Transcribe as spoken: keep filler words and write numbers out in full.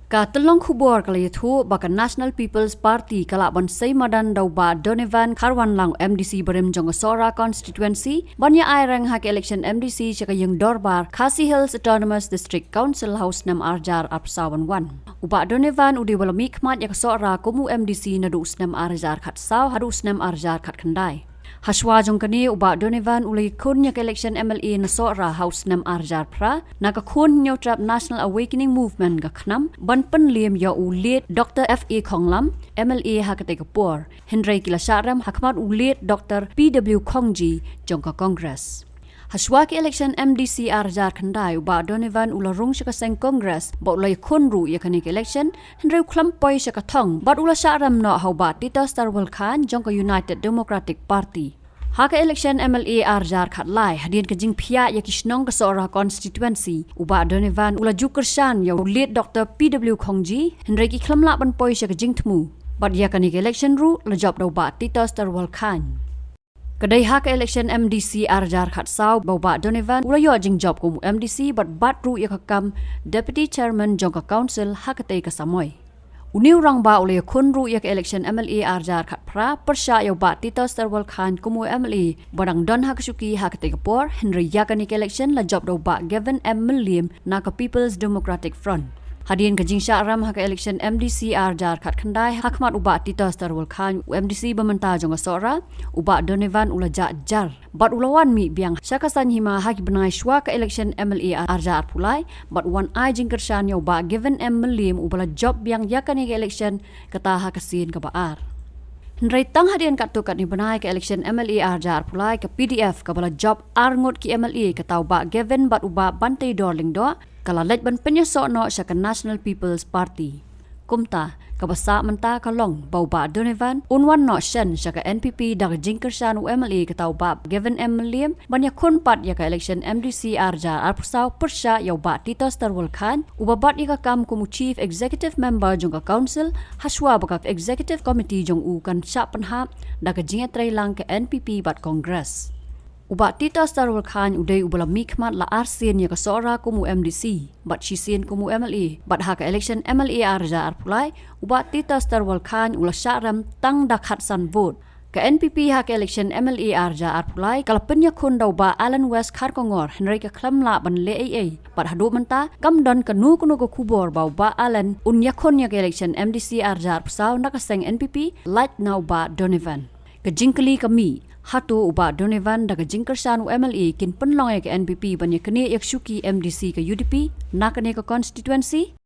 Ka tyllong khubor ka la ïathuh ba ka National People's Party ka lah ban sei madan da u Bah Donovan Kharwanlang, MDC barim jong ka Sohra constituency, ban ïa aireng ha ka election MDC sha ka ïing dorbar Khasi Hills Autonomous District Council ha u snem ar hajar arphew saw ban wan. U Bah Donovan u dei uba la mihkhmat ïa ka Sohra kum u MDC naduh u snem ar hajar khatsaw haduh u snem ar hajar khatkhyndai. Hashwa jong kane, u Bah Donovan u la ïakhun ïa ka election MLA na Sohra ha u snem ar hajar phra na ka khun Hynñiewtrep National Awakening Movement, ka KHNAM, ban pynliem ïa u late Doctor F A Khonglam, MLA ha katei ka por, hynrei ki la shah rem ha khmat u late Doctor P W Khongji jong ka Congress. Hashwa ka election MDC ar hajar khyndai, u Bah Donovan u la rung sha ka seng Congress bad u la ïakhun ruh ïa kane ka election, hynrei u khlem poi sha ka thong bad u la shah rem noh ha u Bah Titos Tarwal Chyne jong ka United Democratic Party. Ha ka election MLA ar hajar khatlai, hadien ka jingphiah ïa ki shnong ka Sohra constituency, u Bah Donovan u la ju kyrshan ïa u late Doctor P W Khongji, hynrei ki khlem lah ban poi sha ka jingthmu. Bad ïa kane ka election ruh la jop da u Bah Titos Tarwal Chyne. Ka dei ha ka election MDC ar hajar khatsaw ba u Bah Donovan u la ïoh jingjop kum u MDC bad bat ruh ïa ka kam Deputy Chairman jong ka Council ha katei ka samoi. Une u rangbah u la ïakhun ruh ïa ka election MLA ar hajar khatphra pyrshah ïa u Bah Titos Tarwal Chyne kum u MLA ba dang don ha ka shuki ha katei ka por, hynrei ïa kane ka election la jop da u Bah Gavin M Mylliem na ka People's Democratic Front. Hadien ka jingshah rem ha ka election MDC ar hajar khatkhyndai ha khmat u Bah Titos Tarwal Chyne, u MDC ba mynta jong ka Sohra, u Bah Donovan u la jah jar bad u la wan mih biang sha ka Saiñhima ha ki bnai shuwa ka election MLA ar hajar arphew lai, bad u wan ai jingkyrshan ïa u Bah Gavin M Mylliem uba la jop biang ïa kane ka election kata ha ka sien kaba ar. Hynrei tang hadien katto katne bnai ka election MLA ar hajar arphew lai, ka PDF kaba la jop ar ngut ki MLA, kata u Bah Gavin bad u Bah Banteidor Lyngdoh, ka la leit ban pynïasoh noh sha ka National People's Party. Kumta, kaba sah mynta ka long ba u Bah Donovan un wan noh shen sha ka NPP da ka jingkyrshan u MLA, kata u Bah Gavin M Mylliem, ban ïakhun pat ïa ka election MDC ar hajar arphew saw pyrshah ïa u Bah Titos Tarwal Chyne uba bat ïa ka kam kum u Chief Executive Member jong ka Council, hashwa ba ka Executive Committee jong u kan shah pynhap da ka jingïatreilang ka NPP bad Congress. U Bah Titos Tarwal Chyne u dei uba la mihkhmat la arsien ïa ka Sohra kum u MDC bad shisien kum u MLA, bad ha ka election MLA ar hajar arphew lai, u Bah Titos Tarwal Chyne u la shah rem tang da khatsan vote. Ka NPP ha ka election MLA ar hajar arphew lai ka la pynïakhun da u Bah Allan West Kharkongor, hynrei ka khlem lah ban leh ei ei. Bad haduh mynta kam don kano kano ka khubor ba u Bah Allan un ïakhun ïa ka election MDC ar hajar arphew saw na ka seng NPP lait na u Bah Donovan. Ka jingkylli ka mih, hato u Bah Donovan da ka jingkyrshan u MLA kin pynlong ïa ka NPP ban ïaknieh ïa ka shuki MDC ka UDP na kane ka constituency?